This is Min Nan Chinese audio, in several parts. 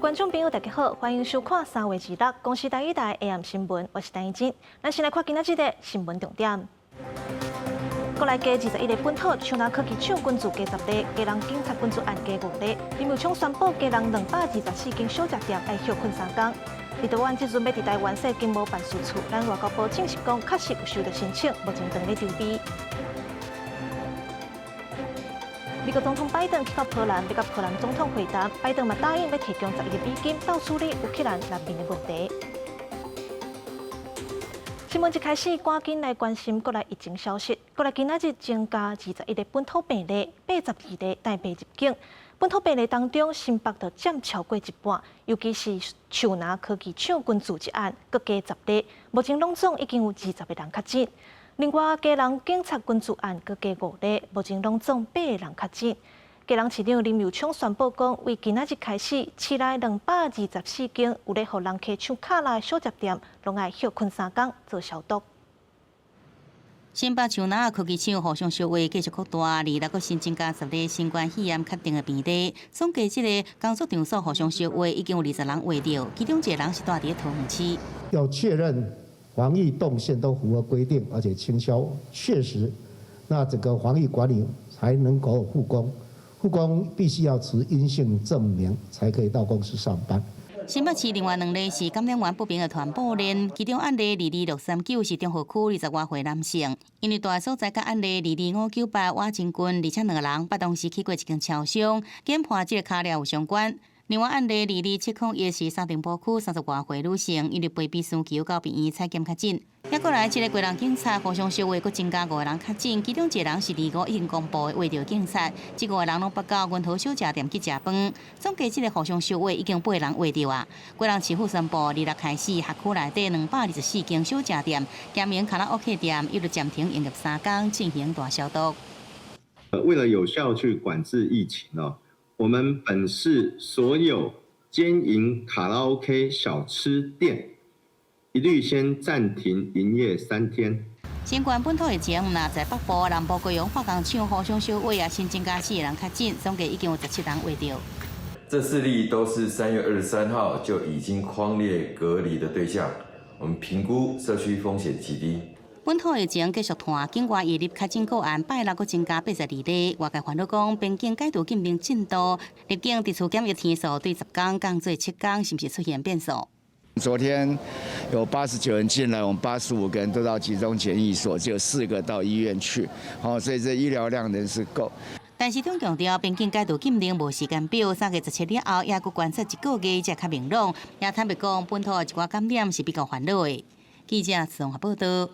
觀眾朋友，大家好，歡迎收看3月26公視台語台 AM 新聞，我是陳怡靜。咱先來看今仔日的新聞重點。國內加21例本土樹林科技廠群聚加10例，基隆警察群聚案加五例。林右昌宣布基隆224間小食店愛歇睏3工。立陶宛這陣欲佇台灣設經貿辦事處，咱外交部證實講確實有收到申請，目前正咧籌備。美國總統拜登去到波蘭，欲佮波蘭總統會談，拜登嘛答應欲提供10億美金，鬥處理烏克蘭難民的問題。新聞一開始，趕緊來關心國內疫情消息。國內今仔日增加21例本土病例，82例帶病入境。本土病例當中，新北就佔超過一半，尤其是樹林科技廠群聚一案，閣加10例，目前攏總已經有20個人確診。另外，基隆警察群聚案閣加五例，目前攏總八個人確診。基隆市長林右昌宣布講，為今仔日開始，市內224間有咧予人客唱卡拉的小食店，攏愛歇睏3工做消毒。新北樹林科技廠互相相話繼續擴大，二六閣新增加10例新冠肺炎確定的病例，總計這个工作場所互相相話已經有20人罹著，其中一個人是蹛佇桃園市。要確認防疫動線都符合規定，而且清消確實，那整個防疫管理才能夠復工。復工必須要持陰性證明，才可以到公司上班。新北市另外兩例是感染源不明的傳播鏈，其中案例22639是中和區20外歲男性，因為蹛的所在佮案例22598瓦真君，而且兩個人捌同時去過一間超商，檢判這个跤料有相關。另外案例22701是三重埔區30外歲女性，因為飛機傷求到病院採檢確診。抑閣來，這个基隆警察互相相話，閣增加五個人確診，其中一個人是二五已經公布的確診警察，這五個人攏捌到雲和小食店去食飯。總計這个互相相話已經八個人確診啊。基隆市府宣布，二六開始，轄區內底224間小食店、兼營卡拉 OK 店，一律暫停營業3工，進行大消毒。為了有效去管制疫情哦，我們本市所有兼營卡拉 OK 小吃店，一律先暫停營業3天。新冠本土疫情，毋但在北部、南部高雄化工廠互相相話也新增加四個人確診，總計已經有17人確診。這四例都是3月23號就已經匡列隔離的對象，我們評估社區風險極低。本土疫情繼續拖，境外移入確診個案拜六閣增加82例。外界煩惱講，邊境解除禁令進度，入境特殊檢疫天數對10工降做7工，是毋是出現變數？昨天有89人進來，我們85個人都到集中檢疫所，只有四個到醫院去，好，所以這醫療量能是夠。但是中強調，邊境解除禁令無時間表，3月17日後猶閣觀察一個月才較明朗。也坦白講，本土的一寡感染是比較煩惱的。記者綜合報道。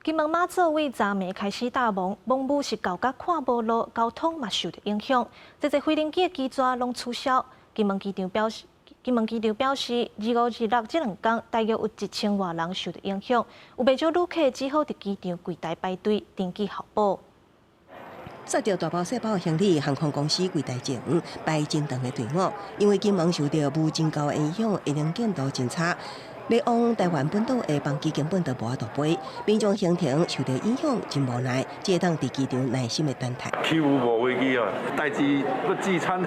金門馬祖為昨暝開始大霧，濃霧是厚甲看無路，交通嘛受到影響。濟濟飛行機的機逝攏取消。金門機場表示，二五二六這2工，大約有1000外人受到影響，有袂少旅客只好佇機場櫃台排隊登記候補。煞著大包細包的行李，航空公司櫃台前排真長的隊伍，因為金門受著霧真厚的影響，能見度真差。欲往台灣本島的班機根本就無法度飛，民眾行程受著影響，真無奈，只會當佇機場耐心的等待。起霧無飛機啊，代誌欲聚餐，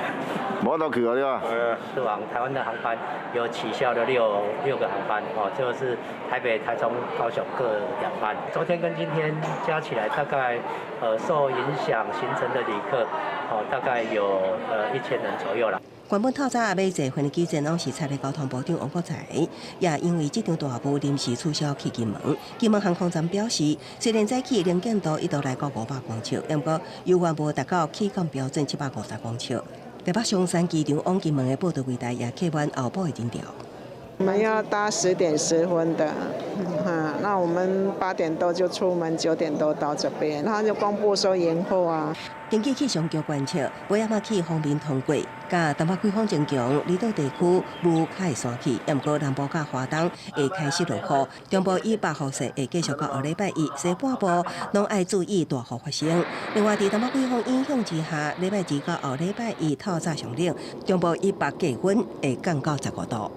無法度去啊，對吧？是往台灣的航班有取消了六個航班，哦，就是台北、台中、高雄各2班。昨天跟今天加起來，大概受影響行程的旅客，哦，大概有1000人左右啦。原本透早欲坐飛機前往視察的交通部長王國材，也因為這場大霧臨時取消去金門。金門航空站表示，雖然早起能見度一度來到500公尺，毋過猶原無達到起降標準750公尺。台北松山機場往金門的報到櫃台也客滿候補的人潮。我們要搭10點10分的，那我們8點多就出門，9點多到這邊，他就公布說延後啊。根據氣象局觀測，尾暗仔起鋒面通過，佮東北季風增強，離島地區霧較會散去，毋過南部佮花東會開始落雨，中部以北雨勢會繼續到後禮拜一，西半部攏愛注意大雨發生。另外，佇東北季風影響之下，禮拜二到後禮拜一透早上冷，中部以北氣溫會降到15度。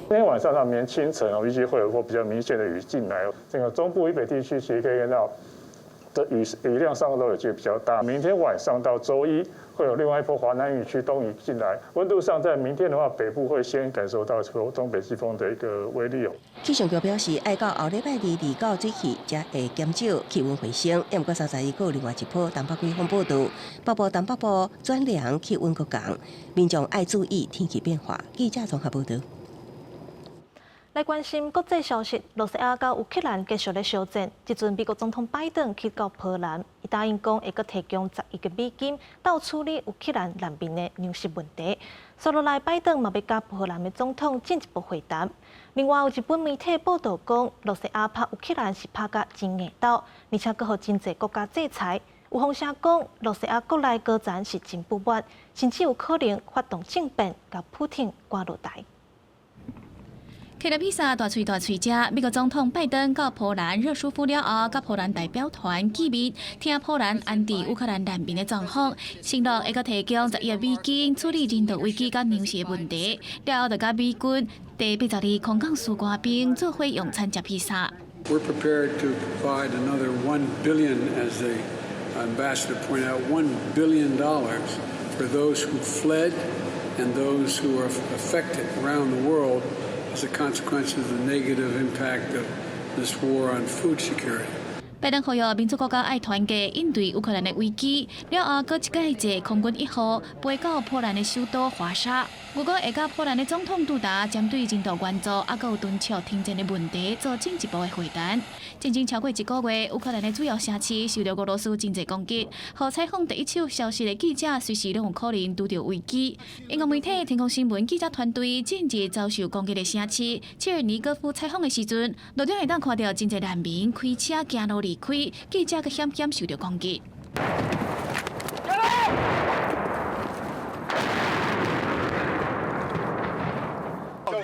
今天晚上到明天清晨哦，預計會有個比較明顯的雨進來。這個中部以北地區其實可以看到，的雨雨量上都有機會比較大。明天晚上到週一會有另外一波華南雨區東移進來，溫度上在明天的話，北部會先感受到這東北季風的一個威力哦。氣象局表示，愛到後禮拜二二九水氣才會減少，氣溫回升。毋過31閣有另外一波東北季風報到，北部、東北部轉涼，氣溫閣降，民眾愛注意天氣變化。記者綜合報導。來關心國際消息，羅西亞佮烏克蘭繼續咧相戰。這陣美國總統拜登去到波蘭，伊答應講會閣提供10億個美金，鬥處理烏克蘭難民的糧食問題。紲落來，拜登嘛欲佮波蘭的總統進一步會談。另外，有日本媒體報導講，羅西亞拍烏克蘭是拍甲真硬鬥，而且閣予真濟國家制裁。有風聲講，羅西亞國內高層是真不滿，甚至有可能發動政變，共普廷趕落台。揢著披薩大喙大喙食，美國總統拜登到波蘭熱舒夫了後，佮波蘭代表團見面，聽波蘭安置烏克蘭難民的狀況，承諾會閣提供10億美金處理人道危機佮糧食的問題。了後就佮美軍第82空降師官兵做伙用餐食披薩。 We're prepared to provide another 1 billion, as the ambassador pointed out, $1 billion for those who fled and those who are affected around the world as a consequence of the negative impact of this war on food security. 拜登呼籲民主國家愛團結應對烏克蘭的危機，了後閣一擺坐空軍一號飛到波蘭的首都華沙，預計會佮波蘭的總統杜達針對人道援助，猶閣有敦促停戰的問題做進一步的會談。進前超過一個月，烏克蘭的主要城市受到俄羅斯真濟攻擊，予採訪第一手消息的記者隨時攏有可能拄著危機。英國媒體天空新聞記者團隊近日遭受攻擊的城市切爾尼戈夫採訪的時陣，路頂會當看著真濟難民開車行路離開，記者閣險險受著攻擊。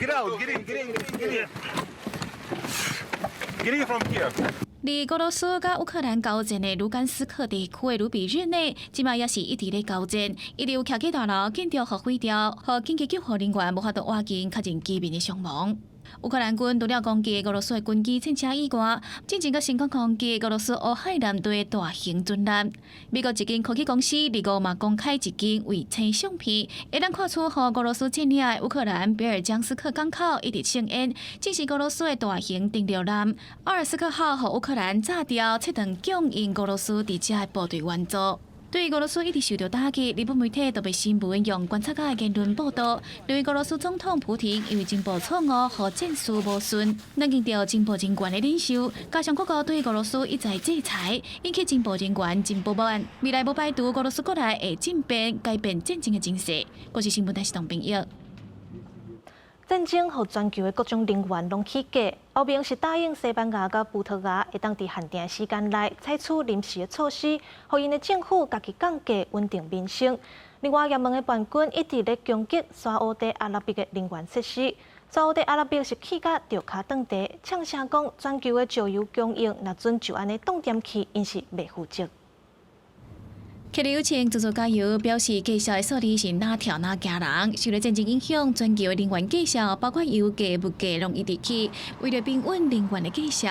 Get out! Get in! Get in! Get in! Get in from here! 佇俄羅斯佮烏克蘭交戰的盧甘斯克地區的魯比日內，這擺也是一直咧交戰，一直有徛起大樓建築予毀掉，予緊急救護人員無法度倚近確認居民的傷亡。烏克蘭軍除了攻擊俄羅斯的軍機戰車以外，進前閣成功攻擊俄羅斯烏海艦隊的大型軍艦。美國一間科技公司二五嘛公開一間衛星相片，會當看出予俄羅斯佔領的烏克蘭別爾江斯克港口一直升煙，正是俄羅斯的大型登陸艦奧爾斯克號予烏克蘭炸掉，切斷供應俄羅斯佇遮的部隊援助。對於俄羅斯一直受到打擊，日本媒體特別新聞用觀察家的言論報導，認為俄羅斯總統普廷因為情報錯誤，予戰事無順，冷驚著情報人員的忍受，加上各國對俄羅斯一再制裁，引起情報人員真不滿。未來無排除俄羅斯國內會政變，改變戰爭的情勢。國視新聞台是董編譯。戰爭予全球的各種能源攏起價，歐盟是答應西班牙佮葡萄牙會當佇限定時間內採取臨時的措施，予𪜶的政府家己降價，穩定民生。另外，也門的叛軍一直咧攻擊沙烏地阿拉伯的能源設施，沙烏地阿拉伯是氣甲著跤斷地，嗆聲講全球的石油供應若準就按呢凍點去，𪜶是袂負責。克里有稱，足足加油，表示價數的數字是哪跳哪驚人。受著戰爭影響，全球的能源價數，包括油價、物價，攏一直起。為著平穩能源的價數，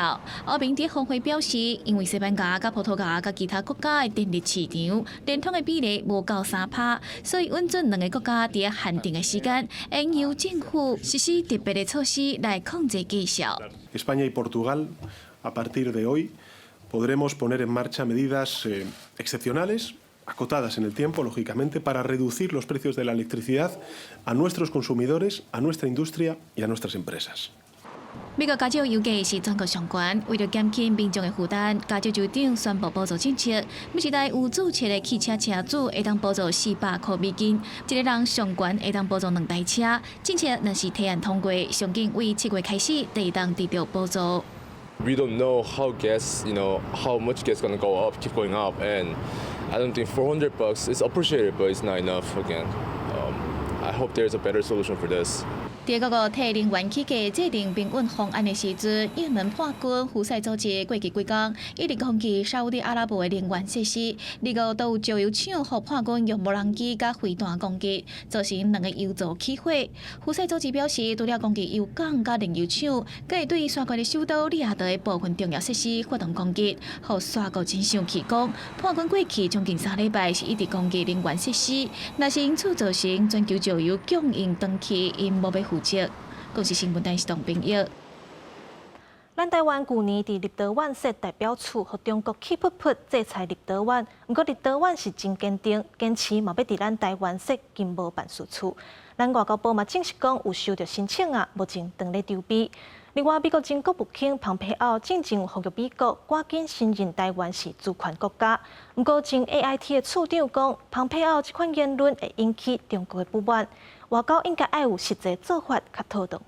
歐盟佇峰會表示，因為西班牙、佮葡萄牙、佮其他國家的電力市場連通的比例無夠3趴，所以允准兩个國家佇限定的時間，應由政府實施特別的措施來控制價數。 España y Portugal, a partir de hoy, podremos poner en marcha medidas excepcionales, acotadas en el tiempo, lógicamente, para reducir los precios de la electricidad a nuestros consumidores, a nuestra industria y a nuestras empresas. 美國加州油價是全國上懸，為著減輕民眾的負擔，加州州長宣布補助政策，每一台有註冊的汽車車主會當補助400塊美金，一个人上懸會當補助兩台車。政策若是提案通過，上緊為7月開始就會當得著補助。 We don't know how much gas gonna go up, keep going up, and I don't think $400 is appreciated, but it's not enough again. I hope there's a better solution for this. 佇佇各國替能源起價制定平穩方案的時陣，也門叛軍胡塞組織過去幾工一直攻擊沙烏地阿拉伯的能源設施，二號都有石油廠予叛軍用無人機佮飛彈攻擊，造成兩个油槽起火。胡塞組織表示，除了攻擊油港佮煉油廠，閣會對沙國的首都利雅得的部分重要設施發動攻擊，予沙國真生氣講，叛軍過去將近3禮拜是一直攻擊能源設施，若是因此造成全球石油供應斷去，𪜶無欲負責。公視新聞台是董炳玉。咱台灣舊年佇立陶宛設代表處，予中國氣噗噗制裁立陶宛。毋過立陶宛是真堅定，堅持嘛欲佇咱台灣設經貿辦事處。咱外交部嘛證實講有收著申請啊，目前正咧籌備。另外，美國前國務卿蓬佩奧進前呼籲美國趕緊承認台灣是主權國家。毋過前 AIT 的處長講，蓬佩奧這款言論會引起中國的不滿。外交應該愛有實際做法較妥當。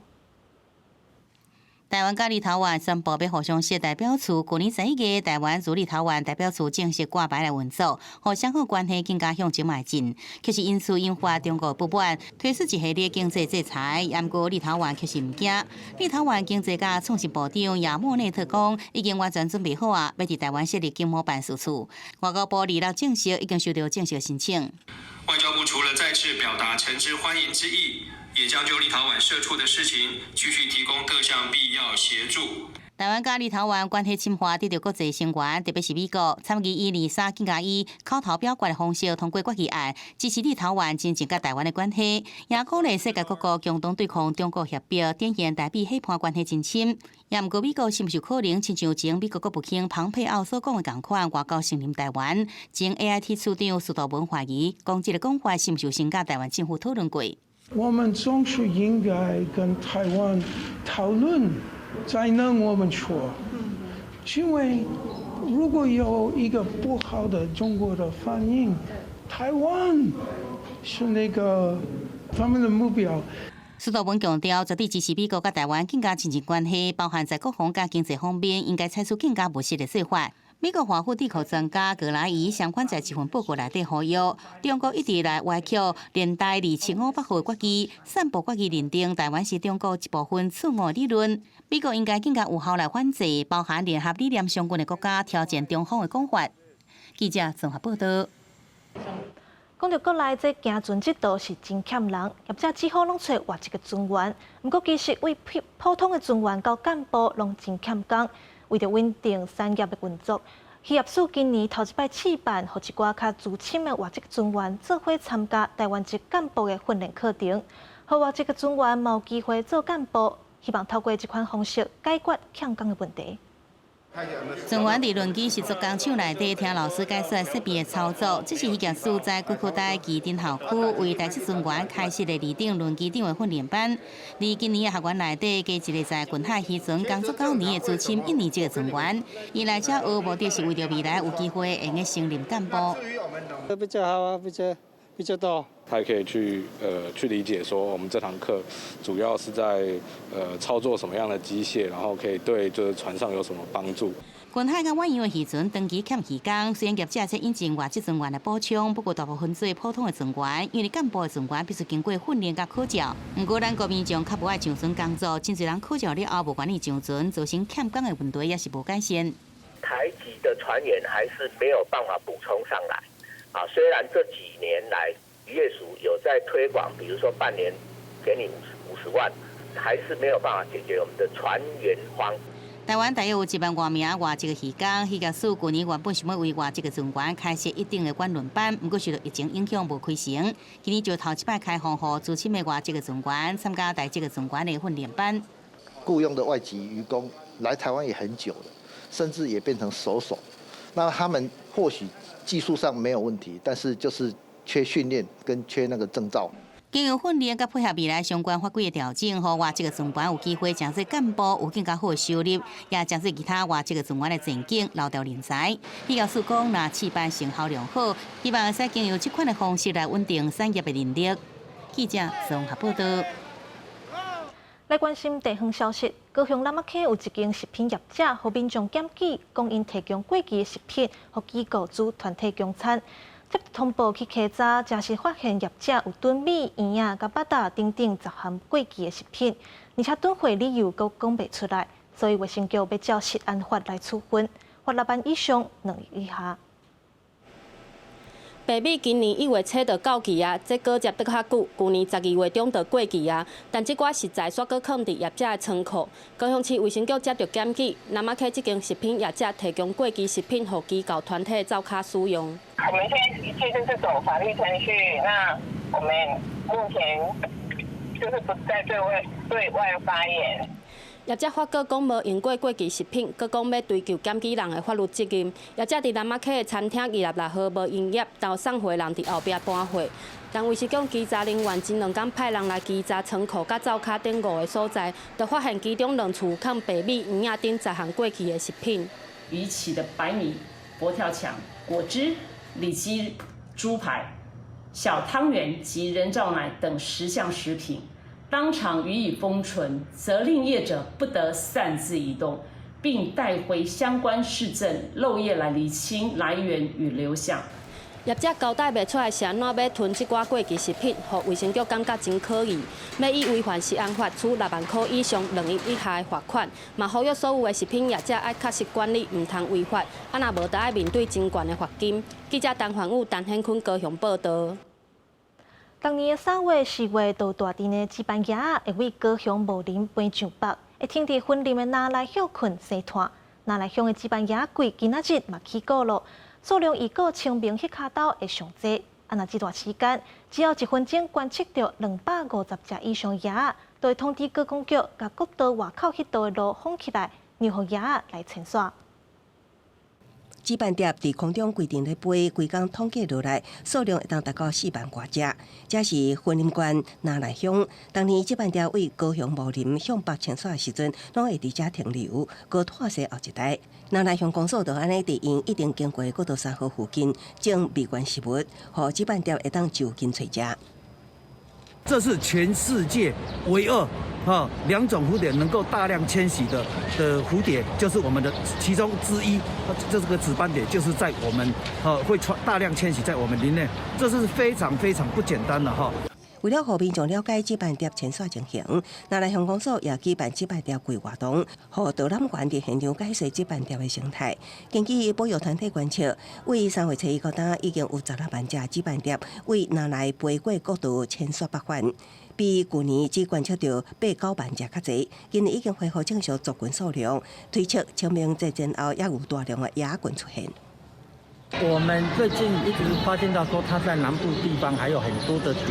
台灣佮立陶宛宣布欲互相設代表處，舊年11月，台灣駐立陶宛代表處正式掛牌來運作，予雙方關係更加向前邁進。卻是因此引發中國不滿，推出一系列經濟制裁。毋過立陶宛卻是毋驚。立陶宛經濟佮創新部長亞莫內特講，已經完全準備好啊，欲佇台灣設立經貿辦事處。外交部26證實已經收到正式申請。外交部除了再次表達誠摯歡迎之意，也將就立陶宛設處的事情繼續提供各項必要協助。台灣佮立陶宛關係深化，得到國際聲援，特別是美國參議院23更加以口頭表決的方式通過決議案，支持立陶宛增進佮台灣的關係，也鼓勵世界各國共同對抗中國脅迫，展現台美伙伴關係真深。也毋過美國是毋是有可能親像前美國國務卿蓬佩奧所講的仝款，外交承認台灣？前 AIT 處長司徒文懷疑，講這个講法是毋是有先佮台灣政府討論過？我們總是應該跟台灣討論，才能我們說。因為如果有一個不好的中國的反應，台灣是那個他們的目標。司徒文強調，絕對支持美國佮台灣更加親近關係，包含在國防佮經濟方面，應該採取更加務實的做法。美國華府智庫專家葛萊儀相反在一份報告內底呼籲，中國一直來歪曲聯大2758號決議，散布決議認定台灣是中國一部分錯誤理論。美國應該更加有效來反制，包含聯合理念相近的國家挑戰中方的講法。記者綜合報道。講著國內這行船這道是真欠人，業者只好攏揣外籍的船員。毋過其實對普通的船員到幹部攏真欠工。為著穩定產業的運作，漁業署今年頭一擺試辦，予一寡較資深的外籍船員做伙參加台灣籍幹部的訓練課程，予外籍的船員嘛有機會做幹部，希望透過這款方式解決欠工的問題。船員佇輪機實作工廠內底聽老師解說設備的操作，這是漁業署在九曲台旗津校區為台籍船員開設的二等輪機長的訓練班。而今年的學員內底，加一个在近海漁船工作9年的資深一年級的船員，伊來遮學目的是為著未來有機會會用升任幹部。比較好啊，比較多。他也可以去理解說，我們這堂課主要是在操作什麼樣的機械，然後可以對就是船上有什麼幫助。近海佮遠洋的漁船長期欠漁工，雖然業者說引進外籍船員來補充，不過大部分做普通的船員，因為幹部的船員必須經過訓練佮考照。毋過咱國民眾較無愛上船工作，真濟人考照了後無願意上船，造成欠工的問題也是無改善。台籍的船員還是沒有辦法補充上來。啊，雖然這幾年來漁業署有在推廣，比如說半年給你50萬，還是沒有辦法解決我們的船員荒。台灣大約有1萬外名外籍的漁工，漁業署舊年原本想欲為外籍的船員開設一等的管輪班，毋過受到疫情影響無開成。今年就頭一擺開放予資深的外籍的船員參加台籍的船員的訓練班。僱傭的外籍漁工來台灣也很久了，甚至也變成熟手。那他們或許技術上沒有問題，但是就是缺訓練跟缺那個證照。經由訓練佮配合未來相關法規的調整，予外籍的船員有機會成做幹部，有更加好的收入，也成做其他外籍的船員的前景，留住人才。漁業署講，若試辦成效良好，希望會使經由這款的方式來穩定產業的人力。記者綜合報道。來關心地方消息，高雄楠仔坑有一間食品業者，予民眾檢舉，講𪜶提供過期的食品，予機構煮團體供餐。接通報去稽查，誠實發現業者有囤米、圓仔、佮腹仔等等10項過期的食品，而且囤貨理由閣講袂出來，所以衛生局欲照食安法來處分，罰6萬以上2億以下。白米今年1月初就到期啊，這果汁得較久，舊年12月中就過期啊。但這寡食材煞閣囥佇業者的倉庫。高雄市衛生局接著檢舉，南仔溪這間食品業者提供過期食品予機構團體灶跤使用。我們現在一切就是走法律程序，那我們目前就是不再對外發言。業者發稿講無用過過期食品，閣講欲追究檢舉人的法律責任。業者佇南仔溪的餐廳26號無營業，但有送貨人佇後壁搬貨。但衛生局稽查人員前兩工派人來稽查倉庫佮灶跤頂五个所在，就發現其中兩處囥白米、圓仔等10項過期的食品。逾期的白米、佛跳牆、果汁、里脊豬排、小湯圓及人造奶等10項食品。當場予以封存，責令業者不得擅自移動，並帶回相關事證漏頁來釐清來源與流向。業者交代袂出來是按怎欲囤這寡過期食品，予衛生局感覺真可疑，欲以違反食安法處6萬箍以上2億以下的罰款，嘛呼籲所有的食品業者愛確實管理，毋通違法，啊若無，就愛面對真懸的罰金。記者陳凡武、陳顯坤高雄報導。逐年的3月、4月到大陣的紫斑鶯仔會為高雄武林飛上北，會停佇雲林的那蘭歇睏生湠。那蘭鄉的紫斑鶯仔季今仔日嘛起鼓囉，數量預估清明彼跤晝會上濟。啊，若這段時間，只要一分鐘觀測著250隻以上鶯仔，就會通知觀光局，共國道外口彼道的路封起來，讓予鶯仔來遷徙。紫斑蝶佇空中規陣咧飛，規工統計落來，數量會當達到4萬外隻。這是雲林縣那蘭鄉，逐年紫斑蝶對高雄武林向北遷徙的時陣，攏會佇遮停留，閣拖世後一代。那蘭鄉公所就按呢佇𪜶一定經過國道3號附近種蜜源植物，予紫斑蝶會當就近揣食。這是全世界唯二哈兩種蝴蝶能夠大量遷徙的蝴蝶，就是我們的其中之一。這個紫斑蝶就是在我們哈會大量遷徙在我們林內，這是非常非常不簡單的哈。為了予民眾了解紫斑蝶遷徙情形，那蘭鄉公所也舉辦紫斑蝶季活動，予導覽員佇現場解說紫斑蝶的生態。根據保育團體觀測，對3月初一到今已經有16萬隻紫斑蝶對那蘭飛過國道遷徙北返，比舊年只觀測著8、9萬隻較濟。今年已經恢復正常族群數量，推測清明節前後也有大量的鶯仔群出現。我們最近一直發現到說，它在南部地方還有很多的點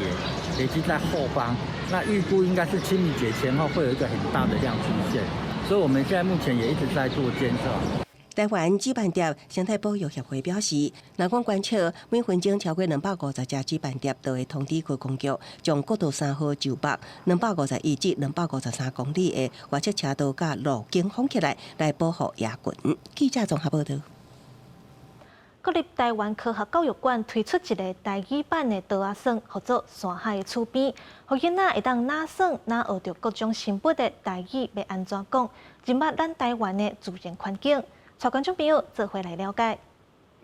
累積在後方。那預估應該是清明節前後會有一個很大的量出現，所以我們現在目前也一直在做監測。台灣紫斑蝶生態保育協會表示，若講觀測每分鐘超過250隻紫斑蝶，就會通知觀光局，將國道3號就北251至253公里的外側車道佮路徑封起來，來保護鶯群。記者綜合報導。國立臺灣科學教育館推出一个台語版的桌仔耍，號做山海的厝邊，予囡仔會當若耍若學著各種生物的台語欲按怎講，認捌咱臺灣的自然環境。帶觀眾朋友做伙來了解。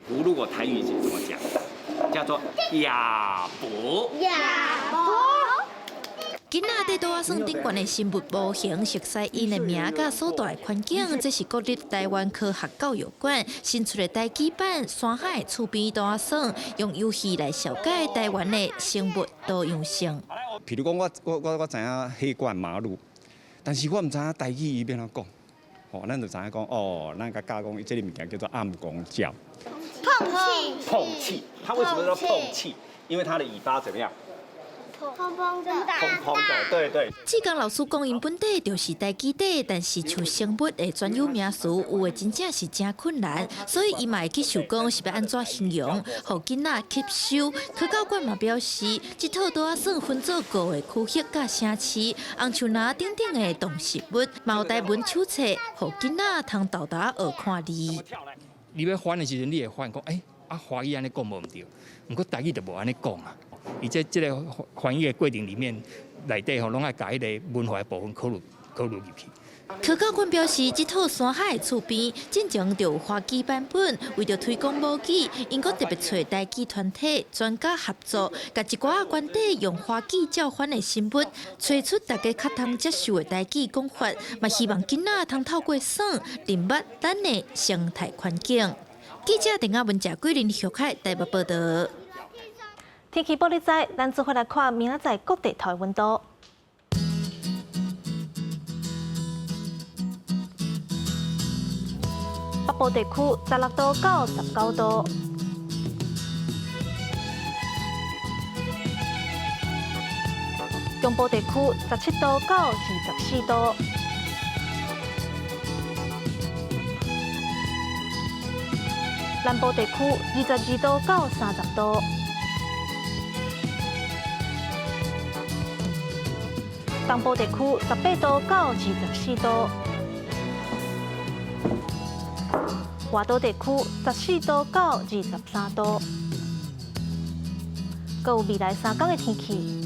如果台語怎麼講？叫做亞伯。亞伯。囡仔佇桌仔耍頂懸的生物模型，熟悉𪜶的名佮所蹛的環境，這是國立臺灣科學教育館新出的台語版山海厝邊桌仔耍，用遊戲來紹介臺灣的生物多樣性。譬如講，我知影黑冠麻鷺，但是我毋知影台語伊欲按怎講。吼，咱就知影講哦，咱共教講這个物件叫做暗光鳥。碰氣。碰氣，它為什麼叫碰氣？因為它的尾巴怎麼樣？蓬蓬的，蓬蓬的，對對。志剛老師講，𪜶本底就是台語底，但是像生物的專有名詞，有的真正是誠困難，所以伊嘛會去想講是欲按怎形容，予囡仔吸收。科教館嘛表示，這套桌仔耍分做五个區域佮城市，紅樹林等等的動植物，嘛有台文手冊，予囡仔通沓沓學看字。你欲翻的時陣，你會發現講，欸，啊，華語按呢講無毋對，毋過台語就無按呢講啊。伊這個翻譯的過程裡面，內底吼攏愛共彼个文化的部分考慮。閣落入去。科教館表示，這套山海的厝邊進前就有華語版本，為著推廣母語，𪜶閣特別揣台語團體專家合作，共一寡關底用華語照翻的新聞，揣出大家較通接受的台語講法，嘛希望囡仔通透過耍，認捌咱的生態環境。記者鄧亞文、謝桂林、許凱台北報導。天氣報你知，咱做伙來看明仔載各地頭的溫度。北部地區16度到19度，中部地區17度到24度，南部地區22度到30度，東部地區18度到24度。外島地區14度到23度，閣有未來3天的天氣。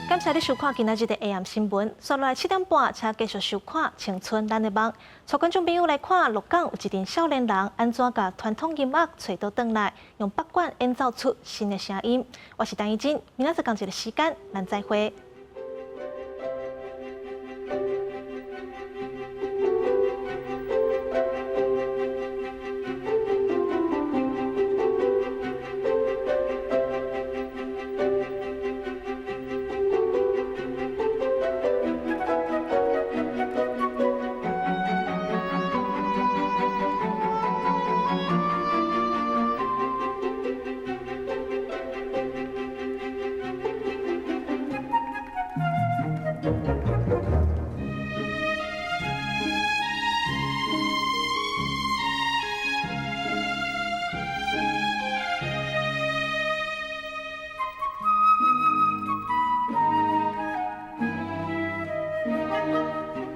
感謝你收看今仔日的 AM 新聞，紲落來7點半，請繼續收看《青春咱的夢》。帶觀眾朋友來看，鹿港有一陣少年人按怎共傳統音樂揣倒轉來，用北管演奏出新的聲音。我是陳怡真，明仔載仝一个時間，咱再會。